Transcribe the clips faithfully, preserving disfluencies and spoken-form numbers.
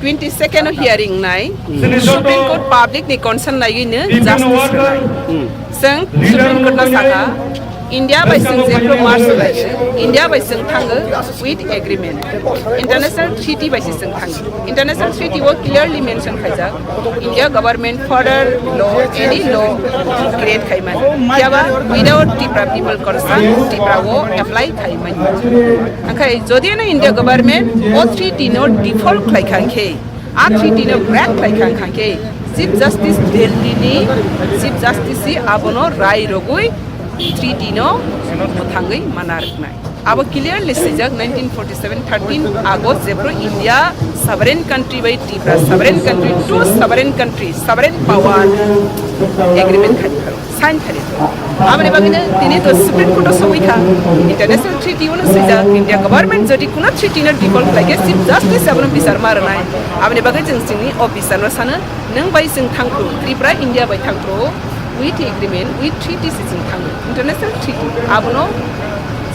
Twenty second o hearing nai, Supreme Court public ni concern naiwi no justice rwnai. Chwng Supreme Court no sakha, India bai chwng jephru march lai, India bai chwng thango with agreement. International treaty bai se chwng thango. International treaty o clearly mention khaijak, India government further law, any law create khaimani. Phiya ba without Tipra people concern, Tipra o apply khaimani. Angkhai jodi no India government o treaty no default khlai kha khe, a treaty no break khlai kha khe, Chief Justice Delhi ni Chief Justice si abono rai rogwi treaty no mwthangwi mana rwknai. Abo clearly swijak nineteen forty seven thirteen August jephru India sovereign country bai Tipra sovereign country, two sovereign country, sovereign power agreement khai. Sign khaidi. Aboni bagwi no tini to Supreme Court o sogwi kha. International treaty o no swijak, India government jodi kuno treaty no default khlai khe Chief Justice abono bichar ma rwnai. Aboni bagwi chwng chini o bichar no sano, nwng bai chwng thangphru, Tripura India bai thangphru, with agreement, with treaty se chwng thango. International treaty. Abono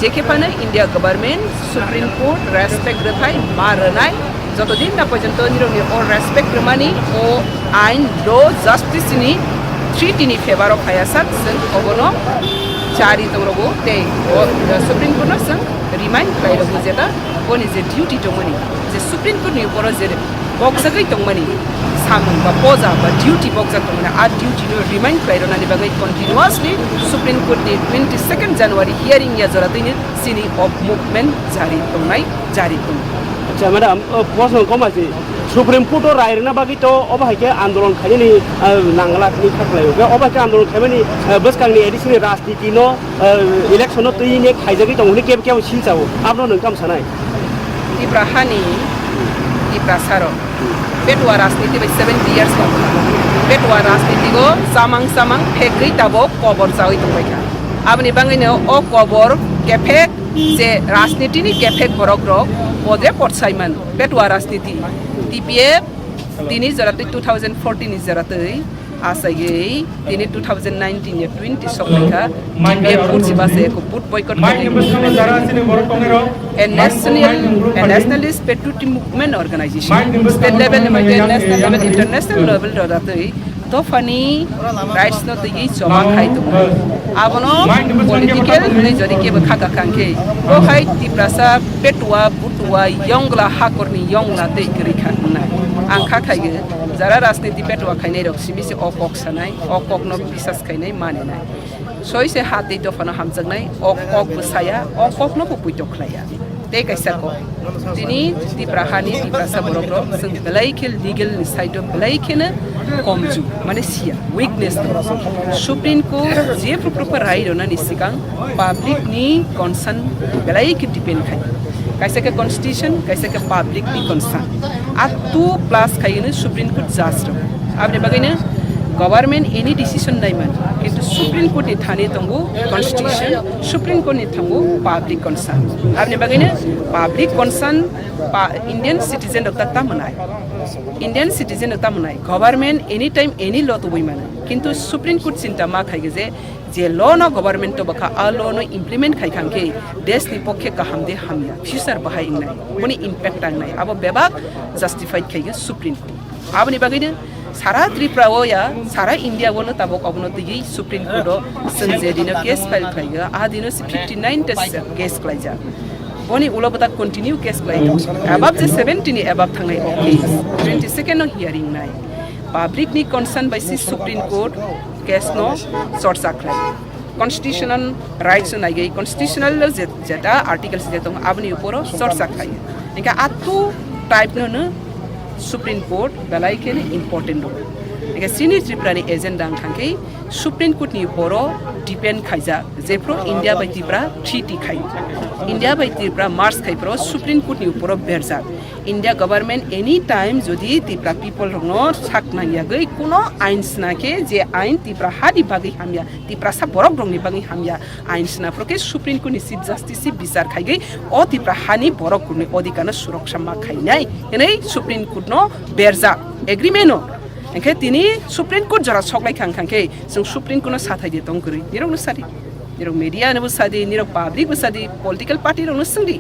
je khe phano India government Supreme Court respect rwphai ma rwnai. Joto din na porjonto nirokni o respect rwmani, o ain, law, justice ni treaty ni favor o phaiya sak, chwng obono chari tong rogo tei o Supreme Court no chwng remind khlai rogo jeta boni je duty tongmani, je Supreme Court ni uporo je bokjagwi tongmani samung ba poja ba duty bokjak tongmani, a duty no remind khlai rwnani bagwi continuously Supreme Court ni twenty second January hearing ya jora twi no chini o movement jari tongnai, jari tongo. Acha, madam, o, proshno koma se, Supreme Court o rai rwna bagwi to obo hai khe andolon khainani, ah, nangla hwnwi kha khlai o. Obo hai khe andolon khaimani, ah, bwskangni A D C ni rajniti no, ah, election no twi ne khaijagwi tongo hwnwi kebo kebo silsa o. Abono nwng tamo sanai? Tipra hani, Tiprasa rok. Petua rajniti bai seventy years tong kha. Petua rajniti o chamang chamang phegwi tabok kobor chawi tongbai kha. Aboni bagwi no o kobor kephek je rajniti ni kephek borok rok podre potsai man. Petua rajniti. T P F tini jora twi two thousand fourteen ni jora twi asaiwi tini two thousand nineteen ya twenty sok kha. T P F kursi base ko vote boycott khainai. A national, a nationalist patriotic movement organization. State level ni bagwi national level, international level rok datwi dophani rights no twiwi choba khai tongo. Abono political hwnwi jodi kebo kha kakha khe, bo hai Tiprasa petua butua yongla hakorni yongla tei kwrwi kha hwnna ang kha khaio. Jara rajniti petua khainai rok simi se o kok sanai, o kok no bisas khainai, maninai. Soi se ha tei dophano hamjaknai, o kok bo saya, o kok no bo puito khlaiya. Tei kaisa kok. Tini Tipra hani Tiprasa borok rok chwng belai khe legal ni side o belai kheno komju, mane siya, weakness tongo. Supreme Court je phru phru rai rwnani swkang public ni concern belai khe depend khai. Kaisa khe constitution, kaisa khe public ni concern. A two plus khaino Supreme Court judge rok. Aboni bagwino government any decision nai man, kintu Supreme Court ni thani tongo constitution, Supreme Court ni tongo public concern. Aboni bagwino public concern pa Indian citizen rok ta tamo nai. Indian citizen rok tamo nai. Government anytime any law tubui mano. Kintu Supreme Court chinta ma khai je, je law no government to bwkha, a law no implement khai khang khe desh ni pokhe kaham de hamya, future bahai wngnai, boni impact tangnai, abo bebak justified khai Supreme Court. Aboni bagwi no sara Tripura o ya, sara India o no tabok obono twiwi Supreme Court o chwng je dino case file khlai o, a dino se fifty nine ta case khlaijak. Boni ulo bwta continue case khlai o. Above je seventy ni above thangnai o case. Twenty second no hearing nai. Public ni concern bai si Supreme Court case no chorcha khlai. Constitutional rights no naiwi, constitutional je-, jeta articles je tongo, aboni uporo chorcha khlai. Hingke atu type no no Supreme Court belai khe no important rwo. Hingke sini Tripura ni agenda wng kha khe Supreme Court ni uporo depend khaijak, jephru India bai Tripura treaty khai. India bai Tripura merge khai phuru Supreme Court ni uporo berjak. India government any time jodi Tipra people rokno sak nangyagwi kuno ain sna khe, je ain Tipra hani bagwi hamya, Tiprasa borok rokni bagwi hamya, ain sna phuru khe Supreme Court ni Chief Justice si bichar khaigwi o Tipra hani borok rokni odhikar no suroksha ma khainai hwnwi Supreme Court no berjak agreement o. Hingkhe tini Supreme Court jora sok lai kha, hingkha khe chwng Supreme Court no sathai de tong kwrwi, nirok no sadi. Nirok media no bo sadi, nirok public bo sadi, political party rok no swngdi.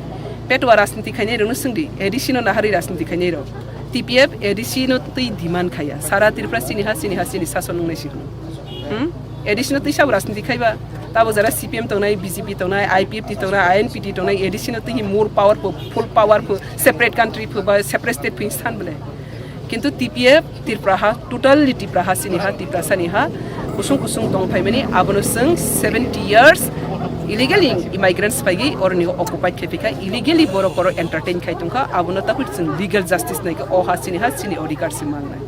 Petwa rajniti khainai rokno swngdi, A D C no naharwi rajniti khainai rok. T P F A D C no twi demand khaiya. Sara Tripura chini ha, chini ha, chini sason wngnai si hwno. Hmm? A D C no twi sabo rajniti khaiba. Tabo jara C P M tongnai, B J P tongnai, I P F T tongnai, I N P T tongnai, A D C no twi more powerful, full powerful, separate country phu ba separate state phu san bole. Kintu T P F Tripura ha, totally Tripura ha chini ha, Tiprasa ni ha, kusung kusung tong phaimani, abono chwng seventy years illegally immigrants phaigwi oroni occupied khe phikha, illegally borok oro entertain khai tongkha, abono tabuk chwng legal justice naikha, o ha chini ha, chini odhikar se mangnai.